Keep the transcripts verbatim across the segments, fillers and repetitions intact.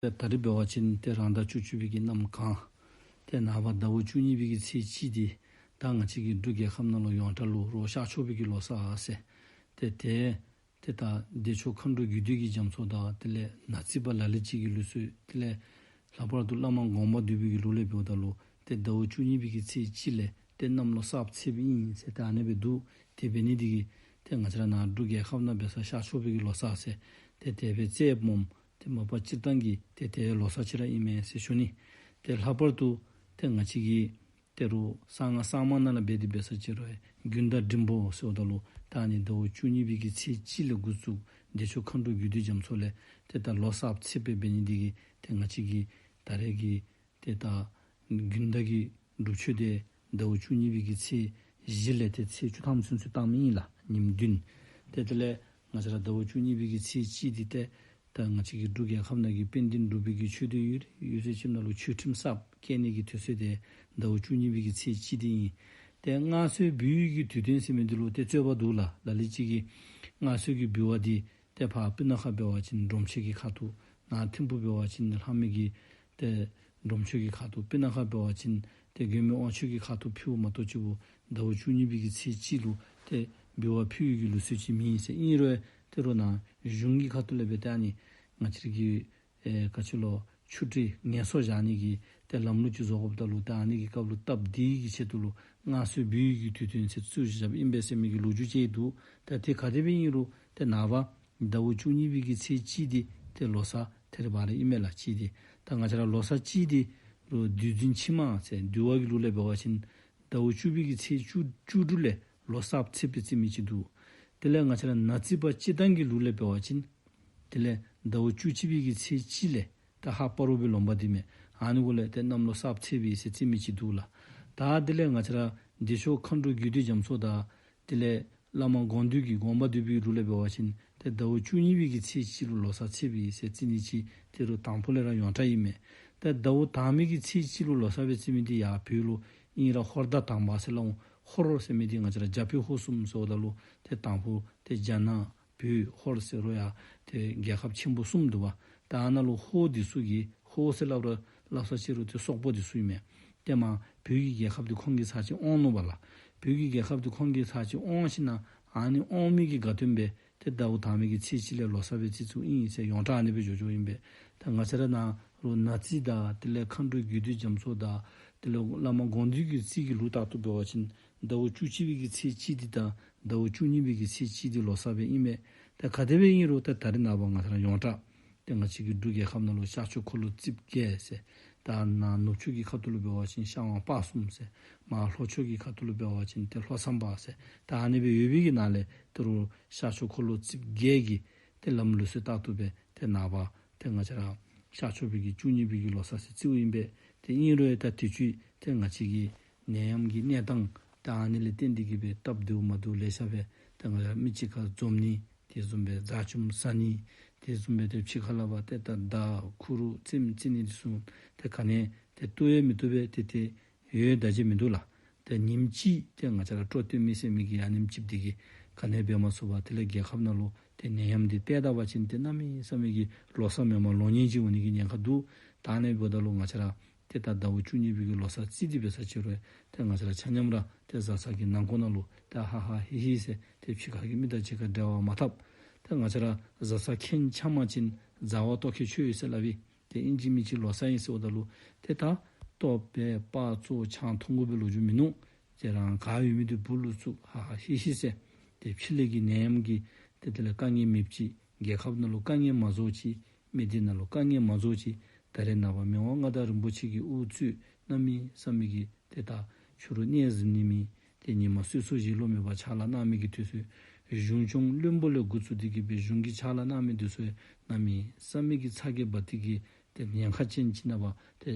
ད་རེས་འབད་བ་ཅིན་ཏེ་རང་ཟླ་བཅུ་གཅིག་པའི་གི་གནམ་གང་ཏེ་ནངས་པ་ཟླཝ་བཅུ་གཉིས་པའི་གི་ཚེས་གཅིག་འདི་ད་ང་བཅས་ཀྱི་འབྲུག་རྒྱལ་ཁབ་ནང་ལུ་ཡོངས་གྲགས་ལུ་རོགས་ཤར་ཕྱོགས་པའི་གི་ལོ་གསར་ཟེར། ཏེ་ཏེ་ཏེ་ད་བདེ་མཆོག་མཁའ་འགྲོ་རྒྱུད་སྡེ་གི་རྒྱ་མཚོ་དང་དེ་ལས་ནག་རྩིས་པ་ལ་ལུ་ཅིག་གི་ལུགས་སྲོལ། དེ་ལས་ལྷག་པར་དུ་བླ་མ་དགོངས་པ་འདུས་པའི་གི་ལུགས་ལས་འབདཝ་ད་ལུ་ཏེ་ཟླཝ་བཅུ་གཉིས་པའི་གི་ཚེས་གཅིག་ལས་ཏེ་གནམ་ལོ་གསརཔ་ཚེསཔ་ཨིན་ཟེར་ཏེ་ཨ་ནི་སྦེ་འདུག། དེ་འབད་ནི་འདི་གིས་ཏེ་ང་བཅས་ར་ནཱ་འབྲུག་རྒྱལ་ཁབ་ནང་འབད་ས་ཤར་ཕྱོགས་པའི་གི་ལོ་གསར་ཟེར་ཏེ་དེ་སྦེ་བརྩིཝ་སྨོ། ཏེ་མ་པ་སྤྱིར་བཏང་གི་ཏེ་དེ་ལོ་གསར་ཅིག་ར་ཨིན་མས་ཟེར་ཞུ་ནི། ཏེ་ལྷག་པར་དུ་ཏེ་ང་བཅས་ཀྱི་ཏེ་རུང་གསང་སྔགས་གསར་མ་ནང་ལུ་འབད་དེ་འབད་ས་ཅིག་རུང་དགུན་ཟླ་འབྲིང་པོ་ཟེརཝ་ད་ལུ་ད་ཨ་ནི་ཟླཝ་བཅུ་གཉིས་པའི་གི་ཚེས་གཅིག་ལས་འགོ་བཙུགས་བདེ་མཆོག་མཁའ་འགྲོ་རྒྱུད་སྡེ་རྒྱ་མཚོ་ལས་ཏེ་ད་ལོ་གསརཔ་ཚེསཔ་སྦེ་འབད་ནི་འདི་གིས་ཏེ་ང་བཅས་ཀྱི་ད་རེས་ཀྱི་ཏེ་ད་དགུན་ཟླ་གི་སྒྲུབ་མཆོད་འདི་ཟླཝ་བཅུ་གཉིས་པའི་གི་ཚེས་བཞི་ལས་ཏེ་ཚེས་བཅུ་ཐམ་ཚུན་ཚོད་བཏང་མི་ཨིན་ལགས། ཉིནམ་བདུན། ཏེ་དེ་ལས་ང་བཅས་ར་ཟླཝ་བཅུ་གཉིས་པའི་གི་ཚེས་གཅིག་འདི་ཏེ་ད་ང་བཅས་ཀྱི་འབྲུག་རྒྱལ་ཁབ་ནང་གི་དཔལ་ལྡན་འབྲུག་པའི་གི་ཆོས་སྡེ་ཡོད་ཡོད་ཚད་ཅིག་ནང་ལུ་ཆོས་ཁྲིམས་གསརཔ་བཀལ་ནི་གི་དུས་ཚོད་འདི་ཟླཝ་བཅུ་གཉིས་པའི་གི་ཚེས་གཅིག་འདི་ཨིན། ཏེ་སྔར་སྲོལ་འབུལ་བའི་གི་དུས་སྟོན་ཟེར་མི་འདི་ལུ་ཏེ་རྩོད་པ་འདུག་ལགས། ལ་ལུ་ཅིག་གིས་སྔར་སྲོལ་གྱི་འབུལ་བ་འདི་ཏེ་ཕར་སྤུ་ན་ཁ་འབད་བ་ཅིན་སྒྲོམ་ཆེན་གྱི་ཁ་ཐུག། ནཱ་ཐིམ་ཕུ་འབད་བ་ཅིན་ལྷ་མོ་གི་ཏེ་སྒྲོམ་ཆེན་གྱི་ཁ་ཐུག། སྤུ་ན་ཁ་འབད་བ་ཅིན་ཏེ་མགོན་པོ་དབང་ཕྱུག་གི་ཁ་ཐུག་ཕུལཝ་མ་གཏོགས་ཅིག་པོ་ཟླཝ་བཅུ་གཉིས་པའི་གི་ཚེས་གཅིག་ལུ་ཏེ་འབུལ་བ་ཕུལ་བའི་གི་ལུགས་སྲོལ་ཅིག་མེད་ཟེར། ཨིན་རུང་ཏེ་རུང་ནཱ་གཞུང་གི་ཁ་ཐུག་ལས་འབད་ཏེ་ཨ་ནི་ང་བཅས་ཀྱི་ཨེ་ག་ཅི་ལོ་ཆུ་ཊི་ངལ་གསོ་བཞག་ནི་གི་ཏེ་ལམ་ལུགས་ཅིག་བཟོ་དགོཔ་ད་ལུ་ཏེ་ཨ་ནི་གི་སྐབས་ལུ་སྟབས་བདེ་གི་ཆེད་དུ་ལུ་སྔར་སྲོལ་འབུལ་བའི་གི་དུས་སྟོན་ཟེར་བཙུགས་བཞགཔ་ཨིན་པས་ཟེར་མི་གི་ལོ་རྒྱུས་ཅིག་འདུག། ད་དེ་ག་དེ་སྦེ་ཨིན་རུང་ཏེ་ནངས་པ་ཟླཝ་བཅུ་གཉིས་པའི་གི་ཚེས་གཅིག་འདི་ཏེ་ལོ་གསར་ཏེ་རེ་བ་རེ་ཨིན་མས་ལགས། གཅིག་འདི་ད་ང་བཅས་ར་ལོ་གསར་གཅིག་འདི་རུང་དུས་འཛིན་ཕྱི་མ་ཟེར་འདུལ་བ་གི་ལུགས་ལས་འབད་བ་ཅིན་ཟླཝ་བཅུ་པའི་གི་ཚེས་བཅུ་བཅུ་དྲུག་ལས་ལོ་གསརཔ་ཚེསཔ་སྦེ་བརྩི་མི་ཅིག་འདུག། དེ་ལས་ང་བཅས་ར་ནག་རྩིས་པ་སྤྱིར་བཏང་གི་ལུགས་ལས་འབད་བ་ཅིན་དེ་ལས་ཟླཝ་བཅུ་གཅིག་པའི་གི་ཚེས་གཅིག་ལས་ད་ཧཱ་སྤ་རོ་པའི་ལོ་འབའ་འདི་མས། ཨ་ནི་གུ་ལས་ཏེ་གནམ་ལོ་གསརཔ་ཚེསཔ་ཨིན་ཟེར་བརྩི་མི་ཅིག་འདུག་ལགས། ད་དེ་ལས་ང་བཅས་ར་བདེ་མཆོག་མཁའ་འགྲོ་རྒྱུད་སྡེ་རྒྱ་མཚོ་དང་དེ་ལས་བླ་མ་དགོངས་འདུས་ཀྱི་དགོངས་པ་འདུས་པའི་ལུགས་ལས་འབད་བ་ཅིན་ཏེ་ཟླཝ་བཅུ་གཉིས་པའི་གི་ཚེས་གཅིག་ལུ་ལོ་གསར་ཚེསཔ་ཨིན་ཟེར་བརྩི་ནི་ཅིག་ཏེ་རུང་དང་ཕུ་ལས་ར་ཡོངས་གྲགས་ཨིན་མས། ཏེ་ཟླཝ་དང་པའི་གི་ཚེས་གཅིག་ལུ་ལོ་གསར་སྦེ་བརྩི་མི་འདི་ཡར་བོད་ལུ་ཨིན་ར་ཧོར་ཟླ་དང་པ་ཟེར་སླབ་འོང་། ཧོར་ཟེར་མི་འདི་ང་བཅས་ར་རྒྱ་བོད་ཧོར་གསུམ་ཟེརཝ་ད་ལུ་ཏེ་དང་ཕུ་ཏེ་རྒྱ་ནག་བོད་ཧོར་ཟེར་རུང་ཡང་ཏེ་རྒྱལ་ཁབ་ཆེན་པོ་གསུམ་འདུག་པ། ད་ཨ་ནཱ་ལུ་ཧོར་འདི་ཚུ་གིས་ཧོར་ཟེར་སླབ་ར་སླབ་ས་ཅིག་རུང་ཏེ་སོག་པོ་འདི་ཚུ་ཨིན་མས། ཏེ་མར་བོད་ཀྱི་རྒྱལ་ཁབ་འདི་ཁོང་གིས་ཚར་གཅིག་དབང་ནུག་པ་ལགས། བོད་ཀྱི་རྒྱལ་ཁབ་འདི་ཁོང་གིས་ཚར་གཅིག་དབང་ཞིནམ་ལས་ཨ་ནི་དབང་མི་གི་དགའ་སྟོན་སྦེ་ཏེ་ཟླཝ་དང་པའི་གི་ཚེས་གཅིག་ལས་ལོ་གསར་སྦེ་བརྩི་བཅུག་ཨིན་ཟེར་ཡོངས་གྲགས་ཨ་ནི་སྦེ་འགྱོ་འགྱོཝ་ཨིན་པས། ད་ང་བཅས་ར་ནཱ་ལུ་ནག་རྩིས་དང་དེ་ལས་མཁའ་འགྲོ་རྒྱུད་སྡེ་རྒྱ་མཚོ་དང་དེ་ལས་བླ་མ་དགོངས་འདུས་ཀྱི་རྩིས་ཀྱི་ལུགས་ལྟར་དུ་འབད་བ་ཅིན་ཟླཝ་བཅུ་གཅིག་པའི་གི་ཚེས་གཅིག་འདི་དང་ཟླཝ་བཅུ་གཉིས་པའི་གི་ཚེས་གཅིག་འདི་ལོ་གསར་སྦེ་ཨིན་མས། ད་ག་དེ་སྦེ་ཨིན་རུང་ད་ད་རེས་ནངས་པ་ང་བཅས་ར་ཡོངས་གྲགས་ཏེ་ང་བཅས་ཀྱི་འབྲུག་རྒྱལ་ཁབ་ནང་ལུ་ཤར་ཕྱོགས་འཁོར་ལོ་རྩིབས་བརྒྱད་ཟེར། ད་ནཱ་ནུབ་ཕྱོགས་ཀྱི་ཁ་ཐུག་ལུ་འབད་བ་ཅིན་ཤར་ཝང་སྤ་གསུམ་ཟེར། མར་ལྷོ་ཕྱོགས་ཀྱི་ཁ་ཐུག་ལུ་འབད་བ་ཅིན་ཏེ་ལྷོ་མཚམས་པ་ཟེར། ད་ཨ་ནི་སྦེ་ཡོད་པའི་གི་ནང་ལས་ད་རུང་ཤར་ཕྱོགས་འཁོར་ལོ་རྩིབས་བརྒྱད་ཀྱི་ཏེ་ལམ་ལུགས་སྲོལ་ལྟར་དུ་སྦེ་ཏེ་ནངས་པ་ཏེ་ང་བཅས་ར་ཤར་ཕྱོགས་པའི་གི་བཅུ་གཉིས་པའི་གི་ལོ་གསར་ཟེར་བརྩིཝ་ཨིན་པས། ཏེ་ཨིན་རུང་ཡང་ད་དུས་ཅི་ཏེ་ང་བཅས་ཀྱི་ནད་ཡམས་ཀྱི་གནས་སྟངས་ད་ཨ་ནི་ལས་བརྟེན་ཏེ་གིས་སྦེ་སྟབས་བདེཝ་མ་བདེཝ་ལེ་ཤ་སྦེ་ཏེ་ང་བཅས་ར་མི་གཅིག་ཁར་འཛོམས་ནི་དེ་བཟུམ་སྦེ་བཟའ་བཅའ་ཟ་ནི་དེ་བཟུམ་སྦེ་ཏེ་ཕྱི་ཁ་ལས་ཕར་ཏེ་ད་མདའ་ཁུ་རུ་རྩེདམོ་རྩེ་ནི་དེ་ཚུ་ཏེ་ག་ནི་ཏེ་བཏུབ་ཡང་མི་བཏུབ་པས། ཏེ་ཏེ་ཡོད་ད་ཅི་མིན་འདུག་ལགས། ཏེ་ཉིནམ་གཅིག་ཏེ་ང་བཅས་ར་སྤྲོ་སྟོན་མི་ཟེར་མི་གི་ཨ་ནེམ་ཅིག་འདི་གིས་ག་ནི་འབད་མ་ཚུགས་པར་དེ་ལས་རྒྱལ་ཁབ་ནང་ལུ་ཏེ་ནད་ཡམས་འདི་སྤེལ་ད་པ་ཅིན་ཏེ་གནམ་མེད་ས་མེད་ཀྱི་ལོ་གསར་མེནམ་ལོ་ཉེས་ཅིག་འོང་ནི་གི་ཉེན་ཁ་འདུག། ད་ཨ་ནི་འབདཝ་ད་ལུ་ང་བཅས་ར་ཏེ་ད་ཟླཝ་བཅུ་གཉིས་པའི་གི་ལོ་གསར་རྩིས་འདི་འབད་ས་ཅིག་རུང་ཏེ་ང་བཅས་ར་ཆ་མཉམ་ར་ཏེ་བཟའ་ཚང་གི་ནང་འཁོད་ནང་ལུ་ཏེ་ཧ་ཧ་ཧི་ཧི་ཟེར་ཏེ་ཕྱི་ཁ་གི་མི་དང་གཅིག་ཁར་འབྲེལ་བ་མ་འཐབ། ཏེ་ང་བཅས་ར་བཟའ་ཚང་ཁྱད་ཆ་མ་ཅིན་མཛའ་བ་ལྟོ་ཁྱད་ཆོད་ཡོད་ཟེར་སླབ་ཨིན། ཏེ་ཨིན་ཅི་མིན་ཅི་ལོ་གསར་ཨིན་ཟེརཝ་ད་ལུ་ཏེ་ད་ལྟོ་སྦེ་སྤར་བཙུགས་ཆང་འཐུང་དགོ་པའི་ལོ་རྒྱུས་མིན་ནུག། ཏེ་རང་ག་ཡོད་མི་འདི་སྦུག་ལུ་བཙུགས་ཧ་ཧ་ཧི་ཧི་ཟེར་ཏེ་ཕྱི་ལས་ཀྱི་ནད་ཡམས་ཀྱི་ཏེ་དེ་ལས་དཀའ་ངལ་མེདཔ་ཅིག། རྒྱལ་ཁབ་ནང་ལུ་དཀའ་ངལ་མ་བཟོ་ཅིག། མི་སྡེ་ནང་ལུ་དཀའ་ངལ་མ་བཟོ་ཅིག། ད་རེས་ནངས་པ་མི་དབང་མངའ་བདག་རིན་པོ་ཆེ་གི་དབུ་གཙོས་གནམ་མེད་ས་མེད་ཀྱི་ཏེ་ད་ཕྱི་རུ་གནས་གཟིམ་ནི་མེད། ཏེ་ཉི་མ་གསོལ་ཚོགས་བཞེས་ལོང་མེད་པར་ཕྱག་ལཱ་གནང་མི་གི་དུས་ཚོད། གཞུང་སྐྱོང་བློན་པོ་ལས་འགོ་བཙུགས་ཏེ་གིས་སྦེ་གཞུང་གི་ཕྱག་ལཱ་གནང་མི་འདི་ཚུ་གནམ་མེད་ས་མེད་ཀྱི་ཚ་གྱང་འབག་སྟེ་གིས་ཏེ་ཉེན་ཁ་ཅན་ཅིག་ནང་ཕར་ཏེ་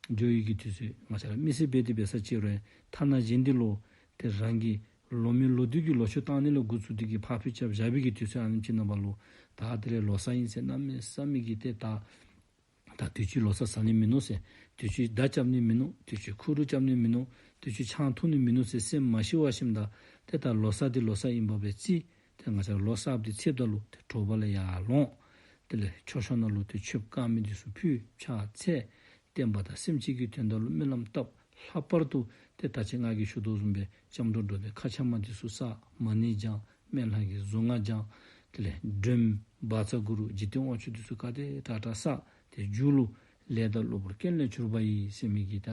འགྱོ་བའི་གི་དུས་ཚོད། ང་བཅས་ར་མི་སེར་འབད་དེ་འབད་ས་ཅིག་རུང་ཐ་ན་གཞན་འདི་ལུ་ཏེ་རང་གི་ལོ་མི་ལོ་དུས་ཀྱི་ལོ་མཆོད་བཏང་ནི་ལས་འགོ་བཙུགས་ཏེ་གིས་ཕར་འཕུལ་རྐྱབ་བཞག་པའི་གི་དུས་ཚོད་ཨ་ནེམ་ཅིག་ནང་ཕར་ལུ་ད་དེ་ལས་ལོ་གསར་ཨིན་ཟེར་གནམ་མེད་ས་མེད་ཀྱི་ཏེ་ད་ད་དུས་ཅི་ལོ་གསར་བཟའ་ནི་མིན་ནུག་ཟེར། དུས་ཅི་མདའ་རྐྱབ་ནི་མིན་ནུག། དུས་ཅི་ཁུ་རུ་རྐྱབ་ནི་མིན་ནུག། དུས་ཅི་ཆང་འཐུང་ནི་མིན་ནུག་ཟེར་སེམས་མ་ཤི་བར་ཞིནམ་ད་ཏེ་ད་ལོ་གསར་འདི་ལོ་གསར་ཨིན་པ་སྦེ་རྩིས། ཏེ་ང་བཅས་ར་ལོ་གསརཔ་འདི་ཚེསཔ་ད་ལུ་ཏེ་དྲོ་པ་ལས་ཡར་ལོངས། དེ་ལས་མཆོད་བཤམ་ནང་ལུ་ཏེ་མཆོདཔ་དཀར་མེ་འདི་ཚུ་ཕུལ་ཕྱག་འཚལ། བསྟན་པ་དང་སེམས་ཅན་གྱི་དོན་དག་ལུ་སྨོན་ལམ་བཏབ། ལྷག་པར་དུ་ཏེ་ད་ཅི་ང་གིས་ཞུ་དོ་བཟུམ་སྦེ་སྐྱབས་འགྲོ་འགྲོ་སྟེ་ཁ་ཆག་མ་འདི་ཚུ་བསགས། མ་ཎི་བགྱང་། སྨན་ལྷ་གི་གཟུངས་སྔགས་བགྱང་། དེ་ལས་སྒྲོལམ་བཛྲ་གུ་རུ་འཇིག་རྟེན་དབང་ཕྱུག་འདི་ཚུ་ག་དེ་དྲག་དྲག་བསགས། ཏེ་མཇུག་ལུ་ལས་དང་གློ་བུར་རྐྱེན་ལས་གྱུར་པ་ཡི་ཟེར་མི་གི་ད་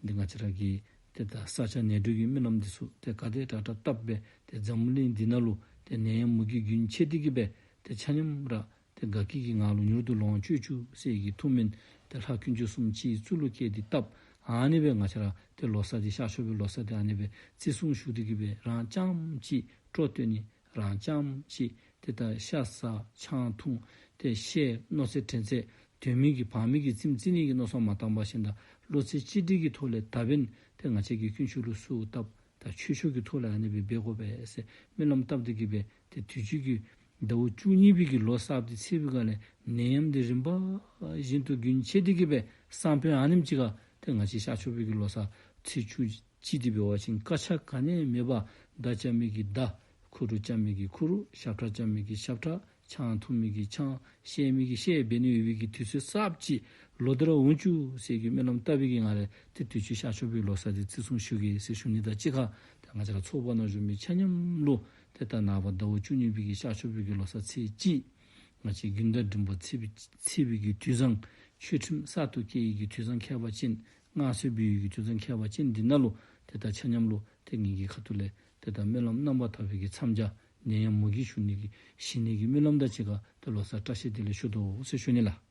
འདི་ང་བཅས་ར་གི་ཏེ་ད་ས་སྐྱ་ནད་གྲོལ་གྱི་སྨོན་ལམ་འདི་ཚུ་ཏེ་ག་དེ་དྲག་དྲག་བཏབ་སྦེ་ཏེ་འཛམ་བུ་གླིང་འདི་ནང་ལུ་ཏེ་ནད་ཡམས་མུ་གེ་རྒྱུན་ཆད་དེ་གི་སྦེ་ཏེ་ཆ་མཉམ་ར་ཏེ་དགའ་སྐྱིད་ཀྱི་ངང་ལུ་མྱུར་དུ་ལོངས་སྤྱོད་བཅུག་ཟེར་གྱི་ཐུགས་སྨོན་ཏེ་ལྷ་དཀོན་མཆོག་གསུམ་སྤྱི་གཙུག་ལུ་བསྐྱེད་དེ་བཏབ། ཨ་ནི་སྦེ་ང་བཅས་ར་ཏེ་ལོ་གསར་འདི་ཤར་ཕྱོགས་པའི་ལོ་གསར་འདི་ཨ་ནི་སྦེ་བརྩི་སྲུང་ཞུ་སྟེ་གི་སྦེ་རང་རྐྱངམ་གཅིག་སྤྲོ་སྟོན་ནི། རང་རྐྱངམ་གཅིག་ཏེ་ད་ཤ་ཟ་ཆང་འཐུང་ཏེ་བཤལ་གནོད་འཚེ་འདྲེན་འཚེ་དོན་མེད་ཀྱི་བག་མེད་ཀྱི་རྩེདམོ་རྩེ་ནི་གི་མནོ་བསམ་མ་བཏང་པ་བཞིན་དུ་བློ་རྩེ་གཅིག་སྒྲིལ་གྱི་ཐོག་ལས་ད་འབདན་ཏེ་ང་བཅས་ཀྱིས་དཀོན་མཆོག་ལུ་གསོལཝ་བཏབ། ད་ཆོས་ཕྱོགས་ཀྱི་ཐོག་ལས་ཨ་ནི་སྦེ་འབད་དགོ་པས་ཟེར་སྨོན་ལམ་བཏབ་སྟེ་གི་སྦེ་ཏེ་དུས་ཅི་གི་ཟླཝ་བཅུ་གཉིས་པའི་གི་ལོ་གསརཔ་འདི་ཚེས་པའི་སྒང་ལས་ནད་ཡམས་འདི་རིམ་པ་བཞིན་དུ་རྒྱུན་ཆད་དེ་གི་སྦེ་སང་ཕོད་ཨ་ནེམ་ཅིག་ཁར་ཏེ་ང་བཅས་ཤར་ཕྱོགས་པའི་གི་ལོ་གསར་ཚེས་བཅུ་གཅིག་འདི་འབད་བ་ཅིན་དཀའ་ཆག་ག་ནི་མེད་པར་མདའ་རྐྱབ་མི་གིས་མདའ། ཁུ་རུ་རྐྱབ་མི་གིས་ཁུ་རུ། ཞབས་ཁྲ་རྐྱབ་མི་གིས་ཞབས་ཁྲ། ཆང་འཐུང་མི་གིས་ཆང་། བཤལ་མི་གིས་བཤལ་འབད་ནི་ཡོད་པའི་གི་དུས་ཚོད་གསརཔ་ཅིག་ལོག་སྟེ་ར་འོང་བཅུག་ཟེར་གྱི་སྨོན་ལམ་བཏབ་པའི་གི་ངང་ལས་ཏེ་དུས་ཅི་ཤར་ཕྱོགས་པའི་ལོ་གསར་འདི་བརྩི་སྲུང་ཞུ་གེ་ཟེར་ཞུ་ནི་དང་གཅིག་ཁར་ཏེ་ང་བཅས་ར་ཚོགས་པ་ནང་བཞུགས་མི་ཆ་མཉམ་ལུ་ཏེ་ད་ནངས་པ་ཟླཝ་བཅུ་གཉིས་པའི་གི་ཤར་ཕྱོགས་པའི་གི་ལོ་གསར་ཚེས་གཅིག་ང་བཅས་དགུན་ཟླ་འབྲིང་པོ་ཚེས་པའི་ཚེས་པའི་གི་དུས་བཟང་ཆོས་ཁྲིམས་གསར་དུ་སྐྱེ་ཡི་གི་དུས་བཟང་ཁྱད་པར་ཅན་སྔར་སྲོལ་འབད་ཡི་གི་དུས་བཟང་ཁྱད་པར་ཅན་འདི་ནང་ལུ་ཏེ་ད་ཆ་མཉམ་ལུ་ཏེ་ངེ་གི་ཁ་ཐུག་ལས་ཏེ་ད་སྨོན་ལམ་རྣམ་པར་དག་པའི་གི་མཚམས་སྦྱར་ནད་ཡམས་མུ་གེ་ཞི་ནི་གི་ཞི་ནི་གི་སྨོན་ལམ་དང་གཅིག་ཁར་ཏེ་ལོ་གསར་བཀྲ་ཤིས་བདེ་ལེགས་ཞུ་དོ་ཟེར་ཞུ་ནི་ལགས།